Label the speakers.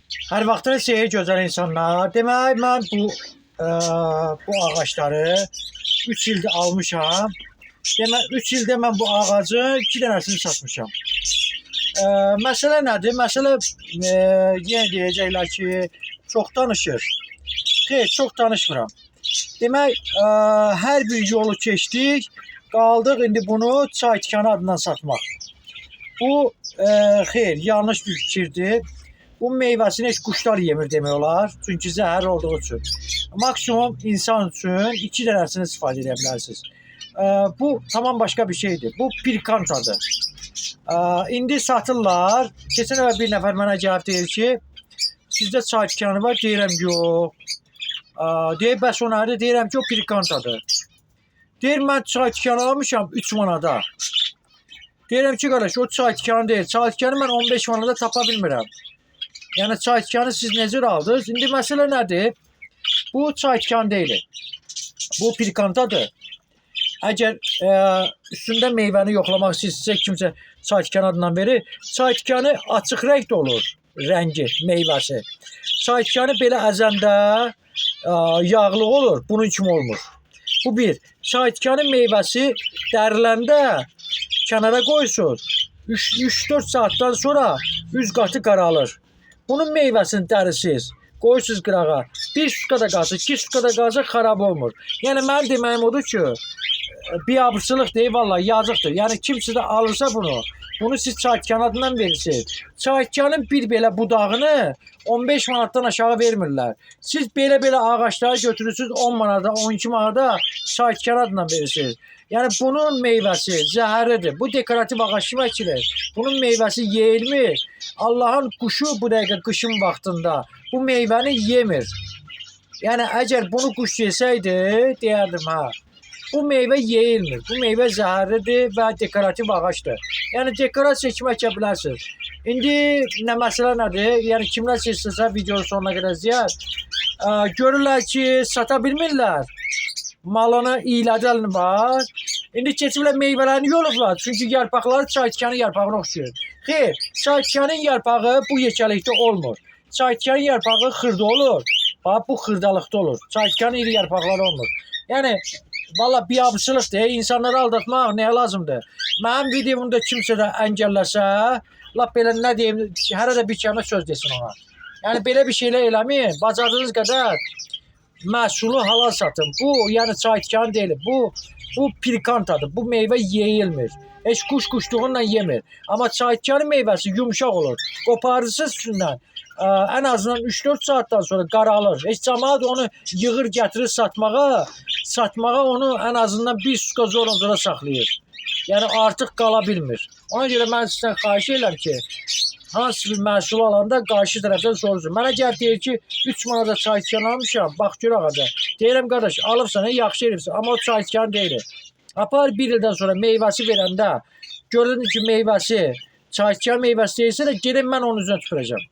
Speaker 1: Hər vaxtınız xeyir gözəl insanlar. Demək mən bu ağacları 3 ildir almışam. Demək 3 ildə mən bu ağacın 2 dənəsini satmışam. Məsələ nədir? Məsələ yenə deyəcəklər ki, çox danışır. Xeyr, çox danışmıram. Demək, hər bir yolu keçdik, qaldıq indi bunu çay tikanı adından satmaq. Bu xeyr, yanlış bir fikirdir. Bu meyvəsini heç quşlar yemir demək olar. Çünki zəhər olduğu üçün. Maksimum insan üçün 2 dənəsini istifadə edə bilərsiniz. Bu tamam başqa bir şeydir. Bu pirkantadır. İndi satırlar. Keçən dəfə bir nəfər mənə gəlib deyir ki, sizdə çay tikanı var? Deyirəm yox. Deyir bəs o nədir? Deyirəm ki, o pirkantadır. Deyir mən çay tikanı almışam 3 manata. Deyirəm ki, qardaş, o çay tikanı deyil. Çay tikanı mən 15 manata tapa bilmirəm. Yəni çay tikanı siz necə aldınız? İndi məsələ nədir? Bu çay tikanı deyil. Bu pirkantadır. Əgər üstündə meyvəni yoxlamaq istəyirsinizsə, kimsə çay tikanı adından verir. Çay tikanı açıq rəngdə olur, rəngi, meyvəsi. Çay tikanı belə əzəndə yağlı olur, bunun kimi olmur. Bu bir. Çay tikanı meyvəsi dəriləndə kənara qoysunuz. 3-4 saatdan sonra üz qatı qaralır. Bunun meyvəsini dərisiz, qoyursunuz qırağa. Bir sutka da qalsa, 2 sutka da qalsa xarab olmur. Yəni mənim deməyim odur ki, biabırçılıq deyil, vallahi yazıqdır. Yəni kim sizə alırsa bunu, bunu siz çay tikanı adından verirsiniz. Çay tikanın bir belə budağını 15 manatdan aşağı vermirlər. Siz belə-belə ağacları götürürsünüz 10 manata, 12 manata çay tikanı adından verirsiniz. Yəni bunun meyvəsi zəhərlidir. Bu dekorativ ağac kimi əkilir. Bunun meyvəsi yeyilmir. Allahın quşu bu dəqiqə qışın vaxtında bu meyvəni yemir. Yəni əgər bunu quş yesəydi, deyərdim hə. Bu meyvə yeyilmir. Bu meyvə zəhərlidir və dekorativ ağacdır. Yəni dekorasiya kimi əkə bilərsiniz. İndi nə məsələ nədir? Yəni kimlər istəsə videonun sonuna qədər izləyər. Görürlər ki, sata bilmirlər. Malını iylədən var. İndi keçiblər meyvələrini yolublar. Çünki yarpaqları çay tikanı yarpağına oxşayır. Xeyr, çay tikanın yarpağı bu yekəlikdə olmur. Çay tikanın yarpağı xırda olur. Bax bu xırdalıqda olur. Çay tikanın iri yarpaqları olmur. Yəni valla biabırçılıqdır. İnsanları aldatmaq nəyə lazımdır? Mənim videomu da kimsə də əngəlləsə, lap belə nə deyim, hələ də bir kəlmə söz desin ona. Yəni belə bir şeylər eləməyin. Bacardığınız qədər məhsulu halal satın. Bu, yəni çay tikanı deyil. Bu pirkantadır. Bu meyvə yeyilmir. Heç quş quşluğunla yemir. Amma çay tikanı meyvəsi yumşaq olur. Qoparırsınız üstündən. Ən azından 3-4 saatdan sonra qaralır. Heç camaat onu yığır, gətirir satmağa. Satmağa onu ən azından bir sutka zorla zora saxlayır. Yəni artıq qala bilmir. Ona görə mən sizdən xahiş edirəm ki, hansı bir məhsul alanda qarşı tərəfdən soruşun. Mənə gəlib deyir ki, 3 manata çay tikanı almışam, bax gör ağaca. Deyirəm qardaş, alıbsan, yaxşı elibsən, amma o çay tikanı deyil. Apar bir ildən sonra meyvəsi verəndə görün ki, meyvəsi çay tikanı meyvəsi deyilsə də gedin mən onun üzünə tüpürəcəm.